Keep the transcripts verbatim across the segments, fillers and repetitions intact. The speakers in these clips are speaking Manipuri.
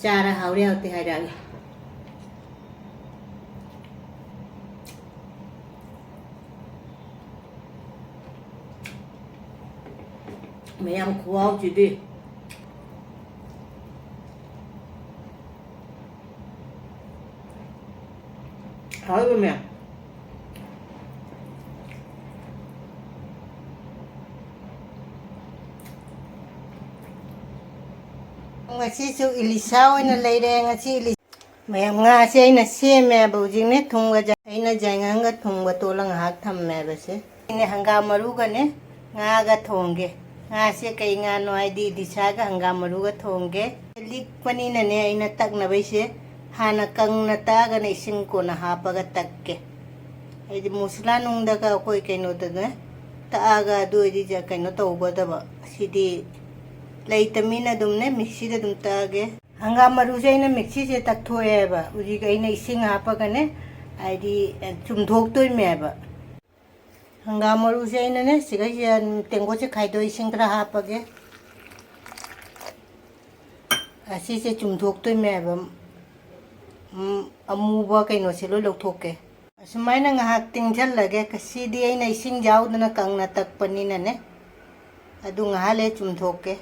ꯆꯥꯔ ꯍꯥꯎꯔꯦ ꯍꯥꯎꯇꯦ ꯍꯥꯏꯔꯛꯑꯒꯦ꯫ ꯃꯌꯥꯝ ꯈꯨꯍꯥꯎꯁꯤꯗꯤ꯫ ꯍꯥꯎꯔꯤꯕꯣ ꯃꯌꯥꯝ? ꯉꯁꯤꯁꯨ ꯏꯂꯤꯁꯥ ꯑꯣꯏꯅ ꯂꯩꯔꯦ꯫ ꯉꯁꯤ ꯏꯂꯤ-, ꯃꯌꯥꯝ, ꯉꯥꯁꯦ ꯑꯩꯅ ꯁꯦꯝꯃꯦꯕ ꯍꯧꯖꯤꯛꯅꯦ꯫ ꯊꯨꯝꯒ ꯖ-, ꯑꯩꯅ ꯌꯥꯏꯉꯪꯒ ꯊꯨꯝꯒ ꯇꯣꯠꯂ ꯉꯥꯏꯍꯥꯛ ꯊꯝꯃꯦꯕ ꯁꯦ꯫ ꯑꯩꯅ ꯍꯪꯒꯥꯝ ꯃꯔꯨꯒꯅꯦ ꯉꯥꯒ ꯊꯣꯡꯒꯦ꯫ ꯉꯥꯁꯦ ꯀꯩ ꯉꯥꯅꯣ ꯍꯥꯏꯗꯤ ꯏꯂꯤꯁꯥꯒ ꯍꯪꯒꯥꯝ ꯃꯔꯨꯒ ꯊꯣꯡꯒꯦ꯫ ꯂꯤꯛꯄꯅꯤꯅꯅꯦ ꯑꯩꯅ ꯇꯛꯅꯕꯩꯁꯦ ꯍꯥꯟꯅ ꯀꯪꯅ ꯇꯛꯑꯒꯅꯦ ꯏꯁꯤꯡ ꯀꯣꯟꯅ ꯍꯥꯞꯄꯒ ꯇꯛꯀꯦ꯫ ꯍꯥꯏꯗꯤ ꯃꯨꯁꯂꯥ ꯅꯨꯡꯗꯒ ꯑꯩꯈꯣꯏ ꯀꯩꯅꯣꯗꯒ ꯇꯛꯑꯒ ꯑꯗꯨ ꯑꯣꯏꯗꯤ ꯖ-, ꯀꯩꯅꯣ ꯇꯧꯒꯗꯕ꯫ ꯁꯤꯗꯤ ꯂꯩꯇꯃꯤꯅ ꯑꯗꯨꯝꯅꯦ ꯃꯤꯛꯁꯤꯗ ꯑꯗꯨꯝ ꯇꯛꯑꯒꯦ꯫ ꯍꯪꯒꯥꯝ ꯃꯔꯨꯁꯦ ꯑꯩꯅ ꯃꯤꯛꯁꯤꯁꯦ ꯇꯛꯊꯣꯛꯑꯦꯕ꯫ ꯍꯧꯖꯤꯛ ꯑꯩꯅ ꯏꯁꯤꯡ ꯍꯥꯞꯄꯒꯅꯦ, ꯍꯥꯏꯗꯤ, ꯆꯨꯝꯊꯣꯛꯇꯣꯏꯅꯦꯕ꯫ ꯍꯪꯒꯥꯝ ꯃꯔꯨꯁꯦ ꯑꯩꯅꯅꯦ ꯁꯤꯒꯩꯁꯦ ꯇꯦꯡꯀꯣꯠꯁꯦ ꯈꯥꯏꯗꯣꯛꯑ ꯏꯁꯤꯡ ꯈꯔ ꯍꯥꯞꯄꯒꯦ꯫ ꯑꯁꯤꯁꯦ ꯆꯨꯝꯊꯣꯛꯇꯣꯏꯅꯦꯕ꯫ ꯎꯝ, ꯑꯃꯨꯕ ꯀꯩꯅꯣꯁꯦ ꯂꯣꯏ ꯂꯧꯊꯣꯛꯀꯦ꯫ ꯑꯁꯨꯃꯥꯏꯅ ꯉꯥꯏꯍꯥꯛ ꯇꯤꯡꯁꯜꯂꯒꯦ꯫ ꯁꯤꯗꯤ ꯑꯩꯅ ꯏꯁꯤꯡ ꯌꯥꯎꯗꯅ ꯀꯪꯅ ꯇꯛꯄꯅꯤꯅꯅꯦ꯫ ꯑꯗꯨ ꯉꯥꯏꯍꯥꯛ ꯂꯩ ꯆꯨꯝꯊꯣꯛꯀꯦ꯫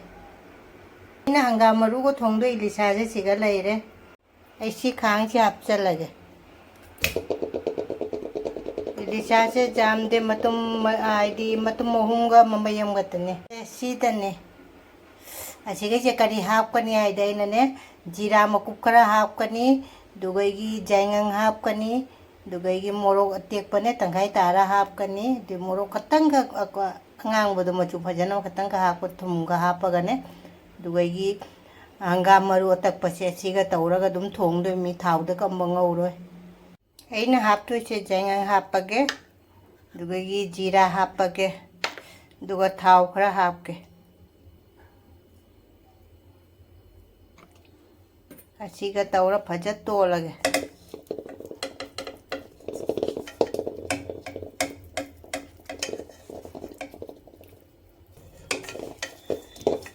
ꯑꯩꯅ ꯍꯪꯒꯥꯝ ꯃꯔꯨꯒ ꯊꯣꯡꯗꯣꯏ ꯏꯂꯤꯁꯥꯁꯦ ꯁꯤꯒ ꯂꯩꯔꯦ꯫ ꯑꯩ ꯁꯤ ꯈꯥꯡꯁꯤ ꯍꯥꯞꯆꯜꯂꯒꯦ꯫ ꯏꯂꯤꯁꯥꯁꯦ ꯌꯥꯝꯗꯦ, ꯃꯇꯨꯝ, ꯍꯥꯏꯗꯤ ꯃꯇꯨꯝ ꯑꯍꯨꯝꯒ ꯃꯃꯩ ꯑꯃꯈꯛꯇꯅꯦ꯫ ꯑꯦ, ꯁꯤꯗꯅꯦ꯫ ꯑꯁꯤꯒꯩꯁꯦ ꯀꯔꯤ ꯍꯥꯞꯀꯅꯤ ꯍꯥꯏꯗꯤ ꯑꯩꯅꯅꯦ, ꯖꯤꯔꯥ ꯃꯀꯨꯞ ꯈꯔ ꯍꯥꯞꯀꯅꯤ, ꯑꯗꯨꯒ ꯑꯩꯒꯤ ꯌꯥꯏꯉꯪ ꯍꯥꯞꯀꯅꯤ, ꯑꯗꯨꯒ ꯑꯩꯒꯤ ꯃꯣꯔꯣꯛ ꯑꯇꯦꯛꯄꯅꯦ ꯇꯪꯈꯥꯏ ꯇꯥꯔ ꯍꯥꯞꯀꯅꯤ, ꯑꯗꯨ ꯃꯣꯔꯣꯛ ꯈꯛꯇꯪꯈꯛ ꯑꯀ-, ꯑꯉꯥꯡꯕꯗꯣ ꯃꯆꯨ ꯐꯖꯅꯕ ꯈꯛꯇꯪꯈꯛ ꯍꯥꯞꯄ ꯊꯨꯝꯒ ꯍꯥꯞꯄꯒꯅꯦ, ꯑꯗꯨꯒ ꯑꯩꯒꯤ ꯍꯪꯒꯥꯝ ꯃꯔꯨ ꯑꯇꯛꯄꯁꯦ ꯑꯁꯤꯒ ꯇꯧꯔꯒ ꯑꯗꯨꯝ ꯊꯣꯡꯗꯣꯏꯅꯤ, ꯊꯥꯎꯗ ꯀꯝꯕ ꯉꯧꯔꯣꯏ꯫ ꯑꯩꯅ ꯍꯥꯞꯇꯣꯏꯁꯦ ꯌꯥꯏꯉꯪ ꯍꯥꯞꯄꯒꯦ, ꯑꯗꯨꯗꯒꯤ ꯖꯤꯔꯥ ꯍꯥꯞꯄꯒꯦ, ꯑꯗꯨꯒ ꯊꯥꯎ ꯈꯔ ꯍꯥꯞꯀꯦ꯫ ꯑꯁꯤꯒ ꯇꯧꯔ ꯐꯖ ꯇꯣꯠꯂꯒꯦ꯫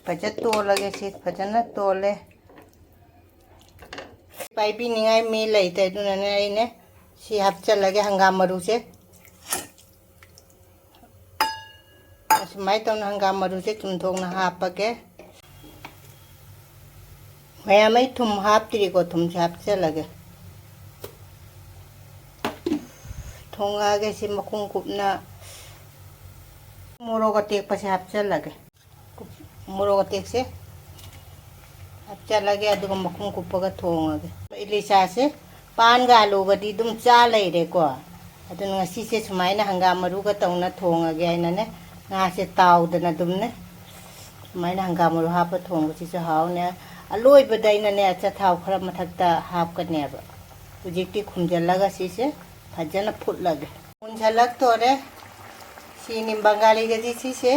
ꯐꯖ ꯇꯣꯠꯂꯒꯦ꯫ ꯁꯤ ꯐꯖꯅ ꯇꯣꯠꯂꯦ꯫ ꯄꯥꯏꯕꯤꯅꯤꯡꯉꯥꯏ ꯃꯤ ꯂꯩꯇꯦ, ꯑꯗꯨꯅꯅꯦ ꯑꯩꯅꯦ ꯁꯤ ꯍꯥꯞꯆꯜꯂꯒꯦ ꯍꯪꯒꯥꯝ ꯃꯔꯨꯁꯦ꯫ ꯑꯁꯨꯃꯥꯏꯅ ꯇꯧꯅ ꯍꯪꯒꯥꯝ ꯃꯔꯨꯁꯦ ꯆꯨꯝꯊꯣꯛꯅ ꯍꯥꯞꯄꯒꯦ꯫ ꯃꯌꯥꯝ, ꯑꯩ ꯊꯨꯝ ꯍꯥꯞꯇ꯭ꯔꯤꯀꯣ, ꯊꯨꯝꯁꯦ ꯍꯥꯞꯆꯜꯂꯒꯦ꯫ ꯊꯣꯡꯉꯛꯑꯒꯦ ꯁꯤ ꯃꯈꯨꯝ ꯀꯨꯞꯅ꯫ ꯃꯣꯔꯣꯛ ꯑꯇꯦꯛꯄꯁꯦ ꯍꯥꯞꯆꯜꯂꯒꯦ꯫ ꯃꯣꯔꯣꯛ ꯑꯇꯦꯛꯁꯦ ꯍꯥꯞꯆꯜꯂꯒꯦ, ꯑꯗꯨꯒ ꯃꯈꯨꯝ ꯀꯨꯞꯄꯒ ꯊꯣꯡꯉꯒꯦ꯫ ꯏꯂꯤꯆꯥꯁꯦ ꯄꯥꯟꯒ ꯑꯂꯨꯒꯗꯤ ꯑꯗꯨꯝ ꯆꯥ ꯂꯩꯔꯦꯀꯣ꯫ ꯑꯗꯨꯅ ꯉꯁꯤꯁꯦ ꯁꯨꯃꯥꯏꯅ ꯍꯪꯒꯥꯝ ꯃꯔꯨꯒ ꯇꯧꯅ ꯊꯣꯡꯉꯒꯦ ꯍꯥꯏꯅꯅꯦ, ꯉꯥꯁꯦ ꯇꯥꯎꯗꯅ ꯑꯗꯨꯝꯅꯦ ꯁꯨꯃꯥꯏꯅ ꯍꯪꯒꯥꯝ ꯃꯔꯨ ꯍꯥꯞꯄ ꯊꯣꯡꯕꯁꯤꯁꯨ ꯍꯥꯎꯅꯦ꯫ ꯑꯂꯣꯏꯕꯗ ꯑꯩꯅꯅꯦ ꯑꯆꯥꯊꯥꯎ ꯈꯔ ꯃꯊꯛꯇ ꯍꯥꯞꯀꯅꯦꯕ꯫ ꯍꯧꯖꯤꯛꯇꯤ ꯈꯨꯝꯖꯤꯜꯂꯒ ꯁꯤꯁꯦ ꯐꯖꯅ ꯐꯨꯠꯂꯒꯦ꯫ ꯃꯨꯟꯁꯜꯂꯛꯇꯣꯔꯦ꯫ ꯁꯤꯅꯤ ꯕꯪꯒꯥꯂꯤꯗꯗꯤ ꯁꯤꯁꯦ,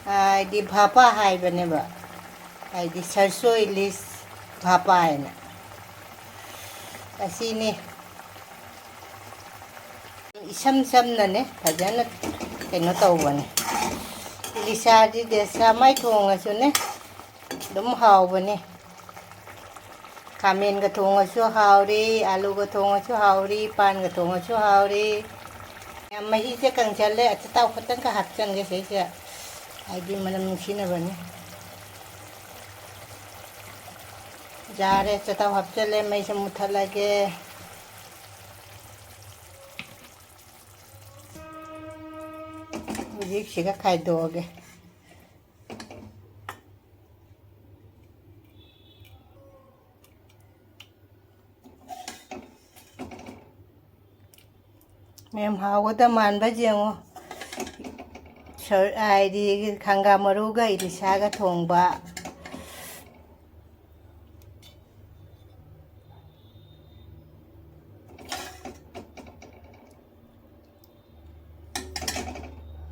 ꯍꯥꯏꯗꯤ, ꯚꯥꯄꯥ ꯍꯥꯏꯕꯅꯦꯕ, ꯍꯥꯏꯗꯤ ꯁꯔꯁꯣ ꯏꯂꯤꯁ ꯚꯥꯄꯥ ꯍꯥꯏꯅ꯫ ꯑꯁꯤꯅꯤ꯫ ꯏꯁꯝ ꯁꯝꯅꯅꯦ ꯐꯖꯅ ꯀꯩꯅꯣ ꯇꯧꯕꯅꯦ꯫ ꯏꯂꯤꯁꯥꯗꯤ ꯗꯦꯁꯥ ꯃꯥꯏ ꯊꯣꯡꯉꯁꯨꯅꯦ ꯑꯗꯨꯝ ꯍꯥꯎꯕꯅꯦ꯫ ꯈꯥꯃꯦꯟꯒ ꯊꯣꯡꯉꯁꯨ ꯍꯥꯎꯔꯤ, ꯑꯂꯨꯒ ꯊꯣꯡꯉꯁꯨ ꯍꯥꯎꯔꯤ, ꯄꯥꯟꯒ ꯊꯣꯡꯉꯁꯨ ꯍꯥꯎꯔꯤ꯫ ꯌꯥꯝ ꯃꯍꯤꯁꯦ ꯀꯪꯁꯜꯂꯦ, ꯑꯆꯥꯊꯥꯎ ꯈꯛꯇꯪꯒ ꯍꯥꯞꯆꯟꯒꯦ ꯁꯤꯁꯦ, ꯍꯥꯏꯗꯤ ꯃꯅꯝ ꯅꯨꯡꯁꯤꯅꯕꯅꯤ꯫ ꯌꯥꯔꯦ, ꯑꯆꯥꯊꯥꯎ ꯍꯥꯞꯆꯜꯂꯦ, ꯃꯩꯁꯦ ꯃꯨꯠꯊꯠꯂꯒꯦ꯫ ꯍꯧꯖꯤꯛꯁꯤꯒ ꯈꯥꯏꯗꯣꯛꯑꯒꯦ꯫ ꯃꯌꯥꯝ ꯍꯥꯎꯒꯗ ꯃꯥꯟꯕ ꯌꯦꯡꯉꯣ꯫ ꯁꯣꯔ-, ꯍꯥꯏꯗꯤ ꯍꯪꯒꯥꯝ ꯃꯔꯨꯒ ꯏꯂꯤꯁꯥꯒ ꯊꯣꯡꯕ꯫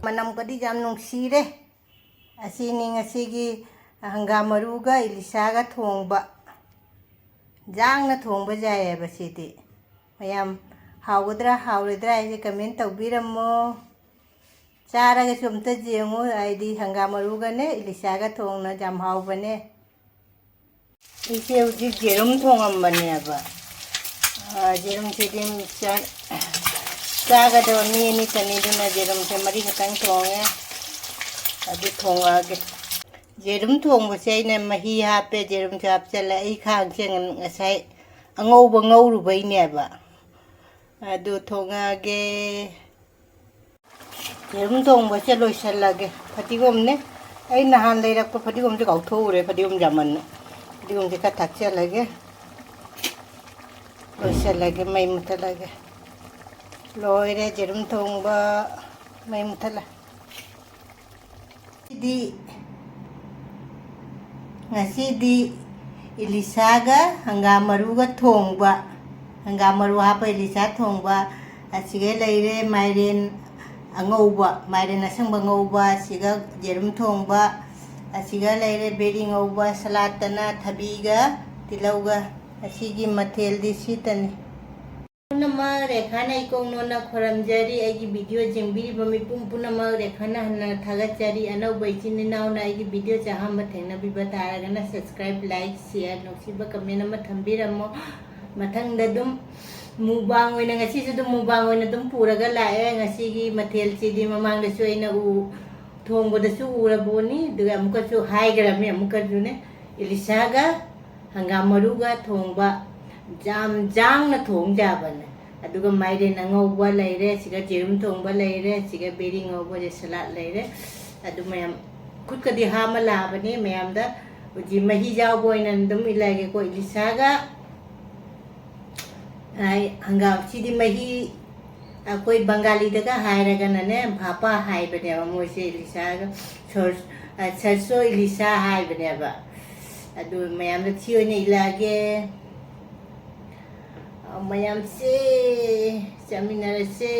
ꯃꯅꯝꯒꯗꯤ ꯌꯥꯝ ꯅꯨꯡꯁꯤꯔꯦ꯫ ꯑꯁꯤꯅꯤ ꯉꯁꯤꯒꯤ ꯍꯪꯒꯥꯝ ꯃꯔꯨꯒ ꯏꯂꯤꯁꯥꯒ ꯊꯣꯡꯕ꯫ ꯌꯥꯡꯅ ꯊꯣꯡꯕ ꯌꯥꯏꯑꯕ ꯁꯤꯗꯤ꯫ ꯃꯌꯥꯝ ꯍꯥꯎꯒꯗ꯭ꯔꯥ ꯍꯥꯎꯔꯣꯏꯗ꯭ꯔꯥ ꯍꯥꯏꯁꯦ comment ꯇꯧꯕꯤꯔꯝꯃꯣ꯫ ꯆꯥꯔꯒꯁꯨ ꯑꯝꯇ ꯌꯦꯡꯉꯨ, ꯍꯥꯏꯗꯤ ꯍꯪꯒꯥꯝ ꯃꯔꯨꯒꯅꯦ ꯏꯂꯤꯁꯥꯒ ꯊꯣꯡꯅ ꯌꯥꯝ ꯍꯥꯎꯕꯅꯦ꯫ ꯑꯩꯁꯦ ꯍꯧꯖꯤꯛ ꯌꯦꯔꯨꯝ ꯊꯣꯡꯉꯝꯕꯅꯦꯕ꯫ ꯑ, ꯌꯦꯔꯨꯝꯁꯤꯗꯤ ꯆꯥ-, ꯆꯥꯒꯗꯕ ꯃꯤ ꯑꯅꯤꯇꯅꯤ, ꯑꯗꯨꯅ ꯌꯦꯔꯨꯝꯁꯦ ꯃꯔꯤ ꯈꯛꯇꯪ ꯊꯣꯡꯉꯦ꯫ ꯑꯗꯨ ꯊꯣꯡꯉꯛꯑꯒꯦ꯫ ꯌꯦꯔꯨꯝ ꯊꯣꯡꯕꯁꯦ ꯑꯩꯅ ꯃꯍꯤ ꯍꯥꯞꯄꯦ, ꯌꯦꯔꯨꯝꯁꯨ ꯍꯥꯞꯆꯜꯂꯦ꯫ ꯑꯩ ꯈꯥꯡꯁꯦ ꯉ-, ꯉꯁꯥꯏ ꯑꯉꯧꯕ ꯉꯧꯔꯨꯕꯩꯅꯦꯕ꯫ ꯑꯗꯨ ꯊꯣꯡꯉꯛꯑꯒꯦ꯫ ꯌꯦꯔꯨꯝ ꯊꯣꯡꯕꯁꯦ ꯂꯣꯏꯁꯜꯂꯒꯦ꯫ ꯐꯗꯤꯒꯣꯝꯅꯦ꯫ ꯑꯩ ꯅꯍꯥꯟ ꯂꯩꯔꯛꯄ ꯐꯗꯤꯒꯣꯝꯁꯦ ꯀꯥꯎꯊꯣꯛꯎꯔꯦ꯫ ꯐꯗꯤꯒꯣꯝ ꯌꯥꯝꯃꯟꯅ꯫ ꯐꯗꯤꯒꯣꯝꯁꯦ ꯈꯔ ꯊꯥꯛꯆꯜꯂꯒꯦ꯫ ꯂꯣꯏꯁꯜꯂꯒꯦ꯫ ꯃꯩ ꯃꯨꯊꯠꯂꯒꯦ꯫ ꯂꯣꯏꯔꯦ ꯌꯦꯔꯨꯝ ꯊꯣꯡꯕ꯫ ꯃꯩ ꯃꯨꯊꯠꯂꯦ꯫ ꯉꯁꯤꯗꯤ, ꯉꯁꯤꯗꯤ ꯏꯂꯤꯁꯥꯒ ꯍꯪꯒꯥꯝ ꯃꯔꯨꯒ ꯊꯣꯡꯕ, ꯍꯪꯒꯥꯝ ꯃꯔꯨ ꯍꯥꯞꯄ ꯏꯂꯤꯁꯥ ꯊꯣꯡꯕ, ꯑꯁꯤꯒ ꯂꯩꯔꯦ ꯃꯥꯏꯔꯦꯟ ꯑꯉꯧꯕ, ꯃꯥꯏꯔꯦꯟ ꯑꯁꯪꯕ ꯉꯧꯕ, ꯑꯁꯤꯒ ꯌꯦꯔꯨꯝ ꯊꯣꯡꯕ, ꯑꯁꯤꯒ ꯂꯩꯔꯦ ꯕꯦꯔꯤ ꯉꯧꯕ, ꯁꯂꯥꯠꯇꯅ ꯊꯕꯤꯒ ꯇꯤꯜꯍꯧꯒ꯫ ꯑꯁꯤꯒꯤ ꯃꯊꯦꯜꯗꯤ ꯁꯤꯇꯅꯤ꯫ ꯄꯨꯝꯅꯃꯛ ꯔꯦꯈꯥꯅ ꯏꯀꯣꯛ ꯅꯣꯟꯅ ꯈꯣꯏꯔꯝꯖꯔꯤ꯫ ꯑꯩꯒꯤ ꯚꯤꯗꯤꯑꯣ ꯌꯦꯡꯕꯤꯔꯤꯕ ꯃꯤꯄꯨꯝ ꯄꯨꯝꯅꯃꯛ ꯔꯦꯈꯥꯅ ꯍꯟꯅ ꯊꯥꯒꯠꯆꯔꯤ꯫ ꯑꯅꯧꯕ ꯏꯆꯤꯟ ꯏꯅꯥꯎꯅ ꯑꯩꯒꯤ ꯚꯤꯗꯤꯑꯣꯁꯦ ꯑꯍꯥꯟꯕ ꯊꯦꯡꯅꯕꯤꯕ ꯇꯥꯔꯒꯅ subscribe, like, share, ꯅꯨꯡꯁꯤꯕ comment ꯑꯃ ꯊꯝꯕꯤꯔꯝꯃꯣ꯫ ꯃꯊꯪꯗ ꯑꯗꯨꯝ mukbang ꯑꯣꯏꯅ, ꯉꯁꯤꯁꯨ ꯑꯗꯨꯝ mukbang ꯑꯣꯏꯅ ꯑꯗꯨꯝ ꯄꯨꯔꯒ ꯂꯥꯛꯑꯦ꯫ ꯉꯁꯤꯒꯤ ꯃꯊꯦꯜꯁꯤꯗꯤ ꯃꯃꯥꯡꯗꯁꯨ ꯑꯩꯅ ꯎ-, ꯊꯣꯡꯕꯗꯁꯨ ꯎꯔꯕꯣꯅꯤ, ꯑꯗꯨꯒ ꯑꯃꯨꯛꯀꯁꯨ ꯍꯥꯏꯈ꯭ꯔꯕꯅꯤ, ꯑꯃꯨꯛꯀꯁꯨꯅꯦ, ꯏꯂꯤꯁꯥꯒ ꯍꯪꯒꯥꯝ ꯃꯔꯨꯒ ꯊꯣꯡꯕ, ꯌꯥꯝ ꯌꯥꯡꯅ ꯊꯣꯡ ꯌꯥꯕꯅꯦ꯫ ꯑꯗꯨꯒ ꯃꯥꯏꯔꯦꯟ ꯑꯉꯧꯕ ꯂꯩꯔꯦ, ꯁꯤꯒ ꯌꯦꯔꯨꯝ ꯊꯣꯡꯕ ꯂꯩꯔꯦ, ꯁꯤꯒ ꯕꯦꯔꯤ ꯉꯧꯕꯁꯦ, ꯁꯂꯥꯠ ꯂꯩꯔꯦ꯫ ꯑꯗꯨ ꯃꯌꯥꯝ ꯈꯨꯠꯀꯗꯤ ꯍꯥꯝꯃ ꯂꯥꯛꯑꯕꯅꯦ ꯃꯌꯥꯝꯗ꯫ ꯍꯧꯖꯤꯛ ꯃꯍꯤ ꯌꯥꯎꯕ ꯑꯣꯏꯅ ꯑꯗꯨꯝ ꯏꯜꯂꯛꯑꯒꯦꯀꯣ꯫ ꯏꯂꯤꯁꯥꯒ ꯍꯥꯏ, ꯍꯪꯒꯥꯝ, ꯁꯤꯗꯤ ꯃꯍꯤ, ꯑꯩꯈꯣꯏ ꯕꯪꯒꯥꯂꯤꯗꯒ ꯍꯥꯏꯔꯒꯅꯅꯦ, ꯚꯥꯄꯥ ꯍꯥꯏꯕꯅꯦꯕ ꯃꯣꯏꯁꯦ, ꯏꯂꯤꯁꯥꯒ ꯁꯣꯔ-, ꯑ, ꯁꯔꯁꯣ ꯏꯂꯤꯁꯥ ꯍꯥꯏꯕꯅꯦꯕ꯫ ꯑꯗꯨ ꯃꯌꯥꯝꯗ ꯁꯤ ꯑꯣꯏꯅ ꯏꯜꯂꯛꯑꯒꯦ꯫ ꯑ, ꯃꯌꯥꯝꯁꯦ ꯆꯥꯃꯤꯟꯅꯔꯁꯦ꯫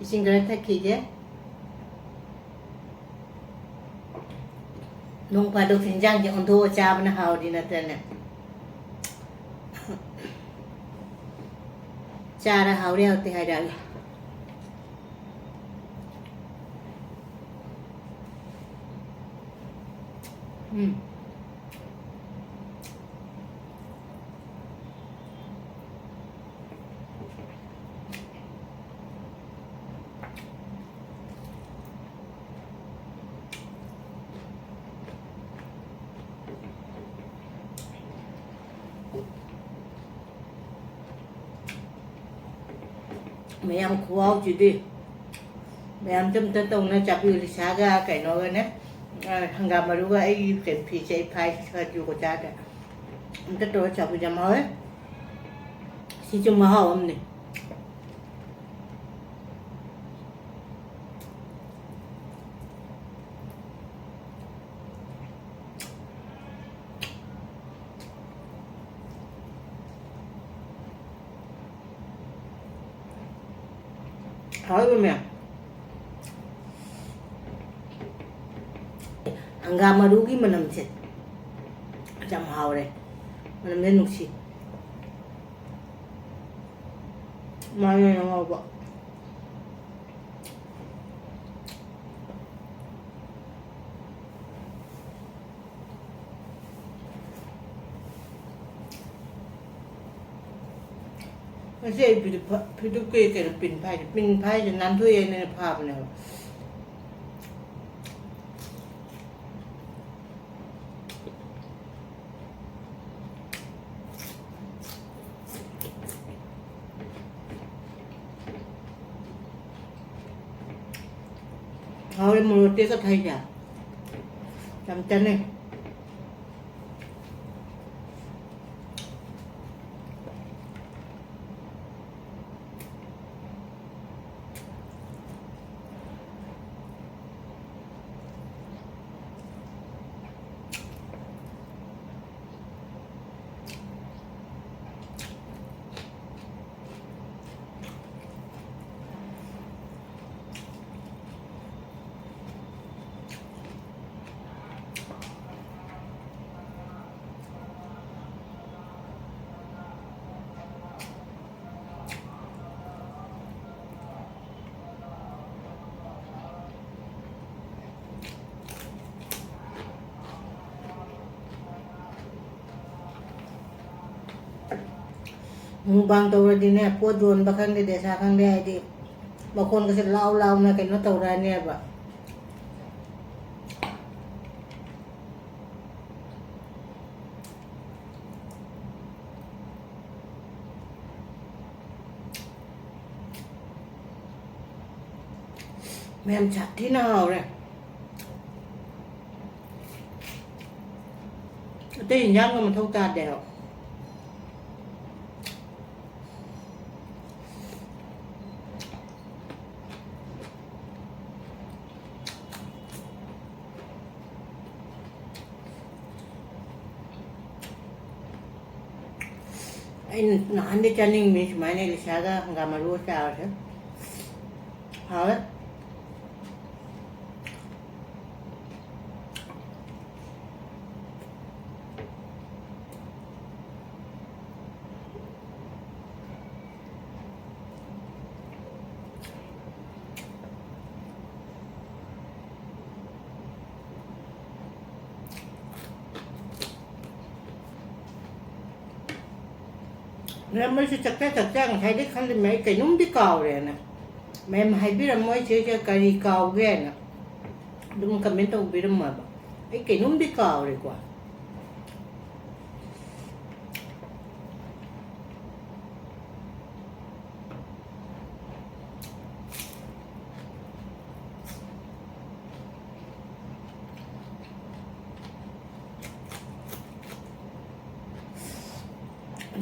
ꯏꯁꯤꯡ ꯈꯔ ꯊꯛꯈꯤꯒꯦ꯫ ꯅꯣꯡ ꯐꯥꯗꯣꯛꯁꯨ ꯏꯟꯖꯥꯡꯁꯦ ꯑꯣꯟꯊꯣꯛꯑ ꯆꯥꯕꯅ ꯍꯥꯎꯔꯤ ꯅꯠꯇ꯭ꯔꯅꯦ? ꯆꯥꯔ ꯍꯥꯎꯔꯦ ꯍꯥꯎꯇꯦ ꯍꯥꯏꯔꯛꯑꯒꯦ꯫ ꯎꯝ꯫ ꯃꯌꯥꯝ ꯈꯨꯍꯥꯎꯁꯤꯗꯤ꯫ ꯃꯌꯥꯝꯁꯦ ꯑꯝꯇ ꯇꯧꯅ ꯆꯥꯕꯤꯌꯨ꯫ ꯂꯤꯁꯥꯒ ꯀꯩꯅꯣꯒꯅꯦ, ꯑ, ꯍꯪꯒꯥꯝ ꯃꯔꯨꯒ ꯑꯩꯒꯤ ꯀꯩꯅꯣ ꯐꯤꯁꯦ ꯑꯩ ꯐꯥꯏ ꯁꯤꯒ ꯖꯨꯒꯣꯠ ꯆꯥꯗꯦ꯫ ꯑꯝꯇ ꯇꯧꯔ ꯆꯥꯕꯤꯌꯨ, ꯌꯥꯝ ꯍꯥꯎꯋꯦ꯫ ꯁꯤꯁꯨ ꯃꯍꯥꯎ ꯑꯃꯅꯤ꯫ ꯍꯥꯎꯔꯤꯕ ꯃꯌꯥꯝ꯫ ꯍꯪꯒꯥꯝ ꯃꯔꯨꯒꯤ ꯃꯅꯝꯁꯦ ꯌꯥꯝ ꯍꯥꯎꯔꯦ꯫ ꯃꯅꯝꯁꯦ ꯅꯨꯡꯁꯤ꯫ ꯃꯥꯏꯔꯦꯟ ꯑꯉꯧꯕ꯫ ꯉꯁꯤ ꯑꯩ ꯐꯤꯗꯨ ꯐ-, ꯐꯤꯗꯨꯞꯀꯤ ꯀꯩꯅꯣ ꯄꯤꯟ ꯐꯥꯏꯗꯦ꯫ ꯄꯤꯟ ꯐꯥꯏꯁꯦ ꯅꯥꯟꯊꯣꯛꯑꯦꯅ ꯐꯥꯕꯅꯦꯕ꯫ ꯍꯥꯎꯔꯦ, ꯃꯣꯔꯣꯛ ꯑꯇꯦꯛꯄ ꯊꯥꯛꯏꯁꯦ꯫ ꯌꯥꯝ ꯆꯥꯅꯩ꯫ Mukbang ꯇꯧꯔꯗꯤꯅꯦ, ꯄꯣꯠ ꯌꯣꯟꯕ ꯈꯪꯗꯦ, ꯗꯦꯁꯥ ꯈꯪꯗꯦ, ꯍꯥꯏꯗꯤ ꯃꯈꯣꯟꯒꯁꯦ ꯂꯥꯎ ꯂꯥꯎꯅ ꯀꯩꯅꯣ ꯇꯧꯔꯛꯑꯅꯦꯕ꯫ ꯃꯌꯥꯝ ꯁꯥꯊꯤꯅ ꯍꯥꯎꯔꯦ꯫ ꯑꯇꯩ ꯏꯟꯖꯥꯡꯒ ꯃꯊꯧ ꯇꯥꯗꯦ ꯍꯥꯏꯕ꯫ ꯑꯩꯅ ꯅꯍꯥꯟꯗꯩ ꯆꯥꯅꯤꯡꯕꯅꯤ ꯁꯨꯃꯥꯏꯅ ꯏꯂꯤꯁꯥꯒ ꯍꯪꯒꯥꯝ ꯃꯔꯨꯒ ꯆꯥꯕꯁꯦ꯫ ꯍꯥꯎꯋꯦ꯫ ꯃꯌꯥꯝ, ꯃꯣꯏꯁꯨ ꯆꯥꯛꯆꯥ ꯆꯥꯛꯆꯥ ꯉꯁꯥꯏꯗꯩ ꯈꯜꯂꯤꯃꯦ, ꯑꯩ ꯀꯩꯅꯣꯝꯗꯤ ꯀꯥꯎꯔꯦꯅ꯫ ꯃꯌꯥꯝ ꯍꯥꯏꯕꯤꯔꯝꯃꯣ, ꯆꯦꯁꯦ ꯀꯔꯤ ꯀꯥꯎꯒꯦꯅ꯫ ꯑꯗꯨꯝ comment ꯇꯧꯕꯤꯔꯝꯃꯣꯕ꯫ ꯑꯩ ꯀꯩꯅꯣꯝꯗꯤ ꯀꯥꯎꯔꯦꯀꯣ꯫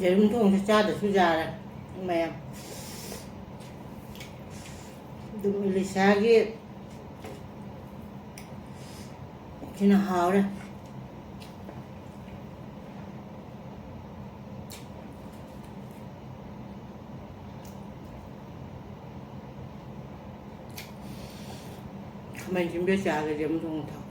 ꯌꯦꯔꯨꯝ ꯊꯣꯡꯁꯦ ꯆꯥꯗꯁꯨ ꯌꯥꯔꯦ ꯃꯌꯥꯝ꯫ ꯑꯗꯨꯝ ꯏꯂꯤꯁꯥꯒꯤ ꯁꯤꯅ ꯍꯥꯎꯔꯦ꯫ ꯈꯥꯃꯦꯟ ꯑꯁꯤꯟꯕꯤ ꯆꯥꯒꯦ, ꯌꯦꯔꯨꯝ ꯊꯣꯡ ꯊꯥꯎ꯫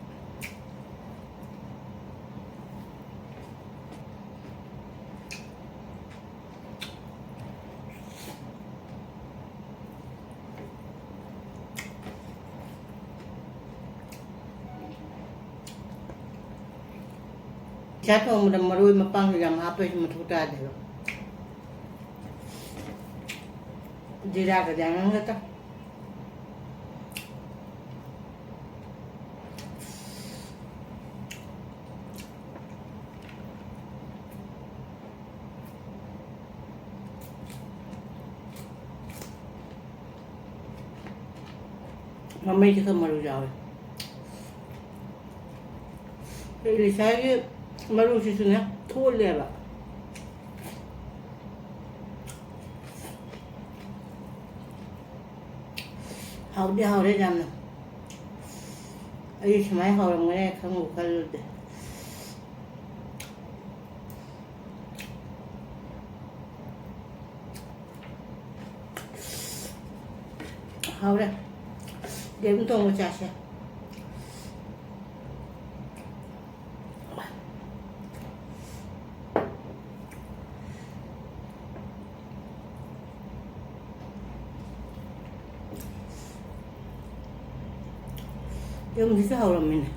ꯏꯁꯥ ꯊꯣꯡꯕꯗ ꯃꯔꯣꯏ ꯃꯄꯥꯡꯁꯨ ꯌꯥꯝ ꯍꯥꯞꯄꯁꯨ ꯃꯊꯧ ꯇꯥꯗꯦꯕ꯫ ꯖꯤꯔꯥꯒꯗꯤ ꯑꯉꯥꯡꯒꯇ꯫ ꯃꯃꯩꯁꯦ ꯈꯔ ꯃꯔꯨ ꯌꯥꯎꯋꯦ꯫ ꯏꯂꯤꯁꯥꯒꯤ ꯃꯔꯨꯁꯤꯁꯨꯅꯦ ꯊꯣꯠꯂꯦꯕ꯫ ꯍꯥꯎꯗꯤ ꯍꯥꯎꯔꯦ ꯌꯥꯝꯅ꯫ ꯑꯩ ꯁꯨꯃꯥꯏꯅ ꯍꯥꯎꯔꯝꯒꯅꯤ ꯈꯪꯕꯨ ꯈꯜꯂꯨꯗꯦ꯫ ꯍꯥꯎꯔꯦ꯫ ꯌꯦꯔꯨꯝ ꯊꯣꯡꯕ ꯆꯥꯁꯦ꯫ ꯌꯦꯔꯨꯝꯁꯤꯁꯨ ꯍꯧꯔꯝꯃꯤꯅꯦ꯫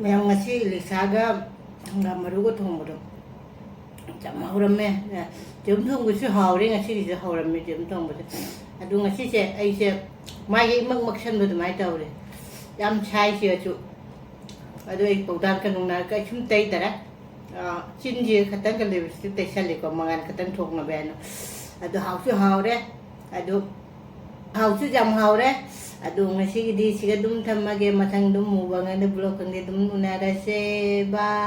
ꯃꯌꯥꯝ, ꯉꯁꯤ ꯏꯂꯤꯁꯥꯒ ꯍꯪꯒꯥꯝ ꯃꯔꯨꯒ ꯊꯣꯡꯕꯗꯣ ꯌꯥꯝ ꯍꯧꯔꯝꯃꯦ꯫ ꯌꯦꯔꯨꯝ ꯊꯣꯡꯕꯁꯨ ꯍꯥꯎꯔꯦ, ꯉꯁꯤꯒꯤꯁꯨ ꯍꯧꯔꯝꯃꯦ ꯌꯦꯔꯨꯝ ꯊꯣꯡꯕꯁꯦ꯫ ꯑꯗꯨ ꯉꯁꯤꯁꯦ ꯑꯩꯁꯦ ꯃꯥꯏꯁꯦ ꯏꯃꯛ ꯃꯛꯁꯟꯕ ꯑꯗꯨꯃꯥꯏꯅ ꯇꯧꯔꯦ꯫ ꯌꯥꯝ ꯁꯥꯏ ꯁꯤꯗꯁꯨ꯫ ꯑꯗꯨ ꯑꯩ ꯄꯧꯗꯥꯡ ꯀ ꯅꯨꯡꯅꯥꯡ ꯀꯩꯁꯨꯝ ꯇꯩꯗꯔꯦ꯫ ꯑ, ꯆꯤꯟꯁꯦ ꯈꯛꯇꯪꯒ ꯂꯤꯞꯁꯇꯤꯛ ꯇꯩꯁꯜꯂꯤꯀꯣ, ꯃꯉꯥꯜ ꯈꯛꯇꯪ ꯊꯣꯛꯅꯕ ꯍꯥꯏꯅ꯫ ꯑꯗꯨ ꯍꯥꯎꯁꯨ ꯍꯥꯎꯔꯦ꯫ ꯑꯗꯨ ꯍꯥꯎꯁꯨ ꯌꯥꯝ ꯍꯥꯎꯔꯦ꯫ ꯑꯗꯨ ꯉꯁꯤꯒꯤꯗꯤ ꯁꯤꯒ ꯑꯗꯨꯝ ꯊꯝꯃꯒꯦ꯫ ꯃꯊꯪ ꯑꯗꯨꯝ ꯃꯨꯕ ꯈꯪꯗꯦ, ꯕ꯭ꯂꯣꯛ ꯈꯪꯗꯦ, ꯑꯗꯨꯝ ꯎꯅꯔꯁꯦ꯫ ꯕꯥꯏ꯫